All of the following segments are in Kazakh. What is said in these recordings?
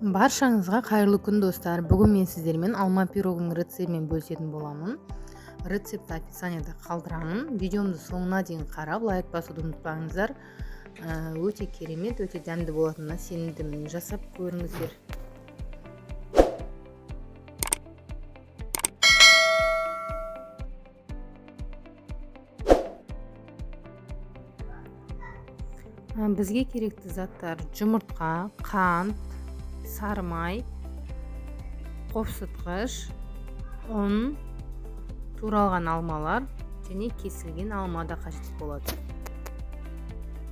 Баршаңызға қайырлы күн, достар. Бүгін мен сіздермен алма пирогының рецептімен бөлісетін боламын. Рецептті описанияда қалдырамын. Видеомды соңына дейін қарап, лайк басуды ұмытпаңыздар. Өте керемет, өте дәмді болатынына сенімдімін. Жасап көріңіздер. Бізге керекті заттар: жұмыртқа, қант, сары май, қопсытқыш, ұн, туралған алмалар және кесілген алма да қажет болады.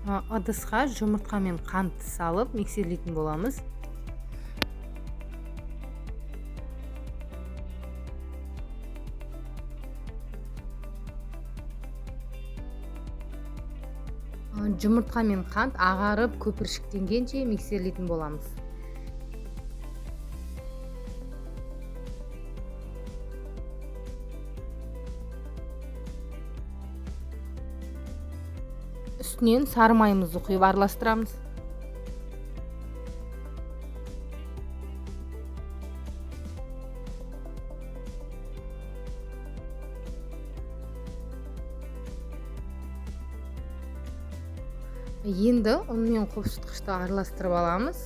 Ыдысқа жұмыртқа мен қантты салып миксерлейтін боламыз. Жұмыртқа мен қант ағарып көпіршіктенгенше миксерлейтін боламыз. Үстінен сары майымызды құйып араластырамыз. Енді ұн мен қопсытқышты араластырып аламыз.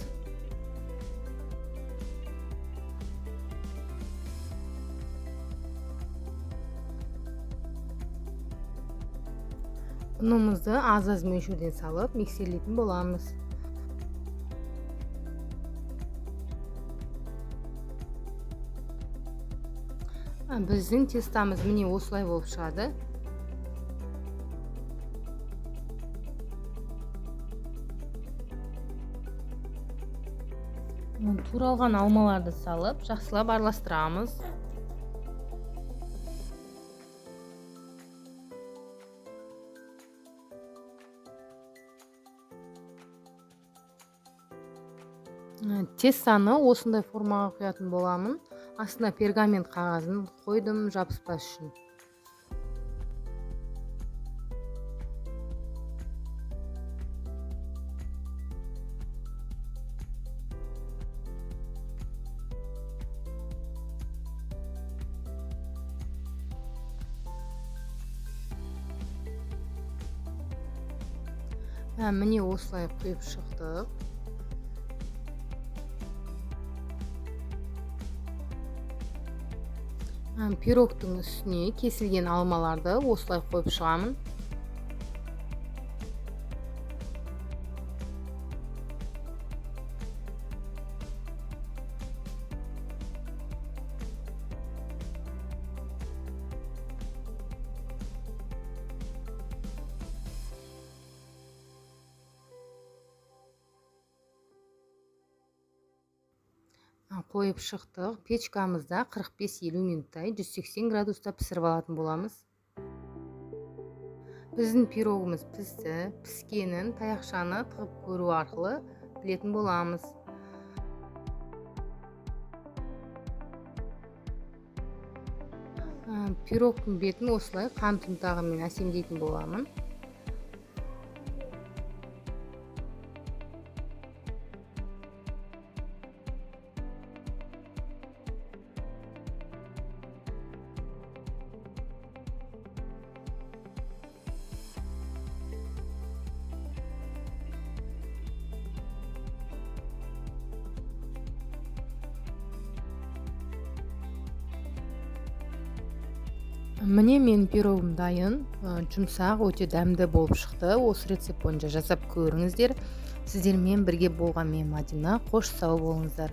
Ұнымызды аз-аз мөлшерден салып миксерлейтін боламыз. Біздің тестамыз міне осылай болып шығады. Туралған алмаларды салып, жақсылап араластырамыз. Тестаны осындай формаға құятын боламын. Астына пергамент қағазын қойдым жабыспас үшін. Міне осылай құйып шықтық. Пирогтың үстіне кесілген алмаларды осылай қойып шығамын. Қойып шықтық. Печкамызда 45-50 минуттай 180 градуста пісіріп алатын боламыз. Біздің пирогымыз пісті. Піскенін таяқшаны тығып көру арқылы білетін боламыз. Пирогтың бетін осылай қант ұнтағымен әсемдейтін боламын. Міне менің пирогым дайын, жұмсақ, өте дәмді болып шықты. Осы рецепт бойынша жасап көріңіздер. Сіздермен бірге болған мен Мадина. Қош сау болыңыздар.